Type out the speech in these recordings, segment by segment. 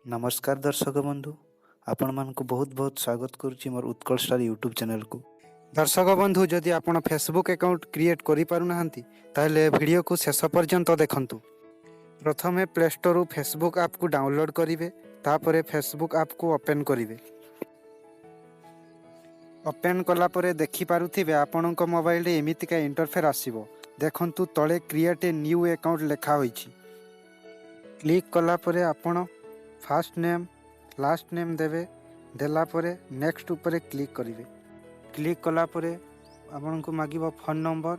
ନମସ୍କାର ଦର୍ଶକ ବନ୍ଧୁ, ଆପଣମାନଙ୍କୁ ବହୁତ ବହୁତ ସ୍ୱାଗତ କରୁଛି ମୋର ଉତ୍କଳ ଷ୍ଟାର ୟୁଟ୍ୟୁବ୍ ଚ୍ୟାନେଲକୁ। ଦର୍ଶକ ବନ୍ଧୁ, ଯଦି ଆପଣ ଫେସବୁକ୍ ଆକାଉଣ୍ଟ କ୍ରିଏଟ୍ କରିପାରୁନାହାନ୍ତି, ତାହେଲେ ଏ ଭିଡ଼ିଓକୁ ଶେଷ ପର୍ଯ୍ୟନ୍ତ ଦେଖନ୍ତୁ। ପ୍ରଥମେ ପ୍ଲେ ଷ୍ଟୋରରୁ ଫେସବୁକ୍ ଆପ୍କୁ ଡାଉନଲୋଡ଼୍ କରିବେ। ତାପରେ ଫେସବୁକ୍ ଆପ୍କୁ ଓପେନ୍ କରିବେ। ଓପେନ୍ କଲା ପରେ ଦେଖିପାରୁଥିବେ, ଆପଣଙ୍କ ମୋବାଇଲରେ ଏମିତିକା ଇଣ୍ଟରଫେସ୍ ଆସିବ। ଦେଖନ୍ତୁ, ତଳେ କ୍ରିଏଟ୍ ଏ ନ୍ୟୁ ଆକାଉଣ୍ଟ ଲେଖା ହୋଇଛି। କ୍ଲିକ୍ କଲା ପରେ ଆପଣ ଫାଷ୍ଟ ନେମ୍, ଲାଷ୍ଟ ନେମ୍ ଦେବେ। ଦେଲା ପରେ ନେକ୍ସଟ ଉପରେ କ୍ଲିକ୍ କରିବେ। କ୍ଲିକ୍ କଲା ପରେ ଆପଣଙ୍କୁ ମାଗିବ ଫୋନ୍ ନମ୍ବର।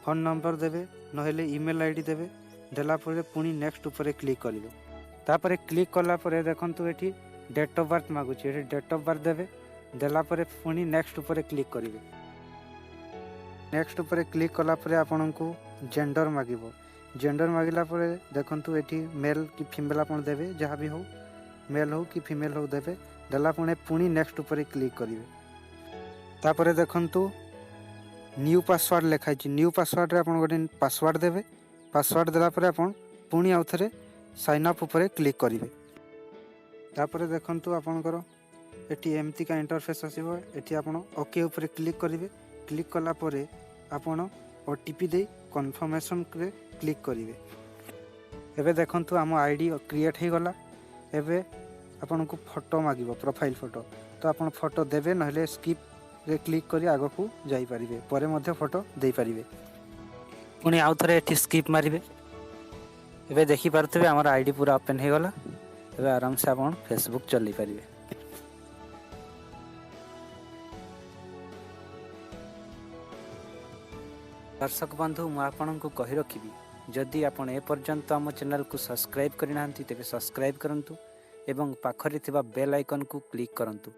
ଫୋନ୍ ନମ୍ବର ଦେବେ, ନହେଲେ ଇମେଲ୍ ଆଇଡ଼ି ଦେବେ। ଦେଲା ପରେ ପୁଣି ନେକ୍ସଟ ଉପରେ କ୍ଲିକ୍ କରିବେ। ତାପରେ କ୍ଲିକ୍ କଲା ପରେ ଦେଖନ୍ତୁ, ଏଠି ଡେଟ୍ ଅଫ୍ ବାର୍ଥ ମାଗୁଛି। ଏଠି ଡେଟ୍ ଅଫ୍ ବାର୍ଥ ଦେବେ। ଦେଲା ପରେ ପୁଣି ନେକ୍ସଟ ଉପରେ କ୍ଲିକ୍ କରିବେ। ନେକ୍ସଟ ଉପରେ କ୍ଲିକ୍ କଲା ପରେ ଆପଣଙ୍କୁ ଜେଣ୍ଡର ମାଗିବ। ଜେଣ୍ଡର ମାଗିଲା ପରେ ଦେଖନ୍ତୁ, ଏଠି ମେଲ୍ କି ଫିମେଲ୍ ଆପଣ ଦେବେ। ଯାହା ବି ହେଉ, ମେଲ୍ ହେଉ କି ଫିମେଲ୍ ହେଉ, ଦେବେ। ଦେଲା ପରେ ପୁଣି ନେକ୍ସଟ ଉପରେ କ୍ଲିକ୍ କରିବେ। ତାପରେ ଦେଖନ୍ତୁ, ନ୍ୟୁ ପାସୱାର୍ଡ଼ ଲେଖା ହେଇଛି। ନ୍ୟୁ ପାସୱାର୍ଡ଼ରେ ଆପଣ ଗୋଟେ ପାସୱାର୍ଡ଼ ଦେବେ। ପାସୱାର୍ଡ଼ ଦେଲା ପରେ ଆପଣ ପୁଣି ଆଉ ଥରେ ସାଇନ୍ ଅପ୍ ଉପରେ କ୍ଲିକ୍ କରିବେ। ତାପରେ ଦେଖନ୍ତୁ, ଆପଣଙ୍କର ଏଠି ଏମିତିକା ଇଣ୍ଟରଫେସ୍ ଆସିବ। ଏଠି ଆପଣ ଓକେ ଉପରେ କ୍ଲିକ୍ କରିବେ। କ୍ଲିକ୍ କଲା ପରେ ଆପଣ ଓଟିପି ଦେଇ କନଫର୍ମେସନ୍ରେ କ୍ଲିକ୍ କରିବେ। ଏବେ ଦେଖନ୍ତୁ, ଆମ ଆଇଡ଼ି କ୍ରିଏଟ୍ ହେଇଗଲା। ଏବେ ଆପଣଙ୍କୁ ଫଟୋ ମାଗିବ, ପ୍ରୋଫାଇଲ୍ ଫଟୋ। ତ ଆପଣ ଫଟୋ ଦେବେ, ନହେଲେ ସ୍କିପ୍ରେ କ୍ଲିକ୍ କରି ଆଗକୁ ଯାଇପାରିବେ। ପରେ ମଧ୍ୟ ଫଟୋ ଦେଇପାରିବେ। ପୁଣି ଆଉ ଥରେ ଏଠି ସ୍କିପ୍ ମାରିବେ। ଏବେ ଦେଖିପାରୁଥିବେ, ଆମର ଆଇଡ଼ି ପୁରା ଓପେନ୍ ହେଇଗଲା। ଏବେ ଆରାମସେ ଆପଣ ଫେସବୁକ୍ ଚଲେଇ ପାରିବେ। ଦର୍ଶକ ବନ୍ଧୁ, ମୁଁ ଆପଣଙ୍କୁ କହି ରଖିବି, ଯଦି ଆପଣ ଏପର୍ଯ୍ୟନ୍ତ ଆମ ଚ୍ୟାନେଲକୁ ସବସ୍କ୍ରାଇବ୍ କରିନାହାନ୍ତି, ତେବେ ସବସ୍କ୍ରାଇବ୍ କରନ୍ତୁ ଏବଂ ପାଖରେ ଥିବା ବେଲ୍ ଆଇକନ୍କୁ କ୍ଲିକ୍ କରନ୍ତୁ।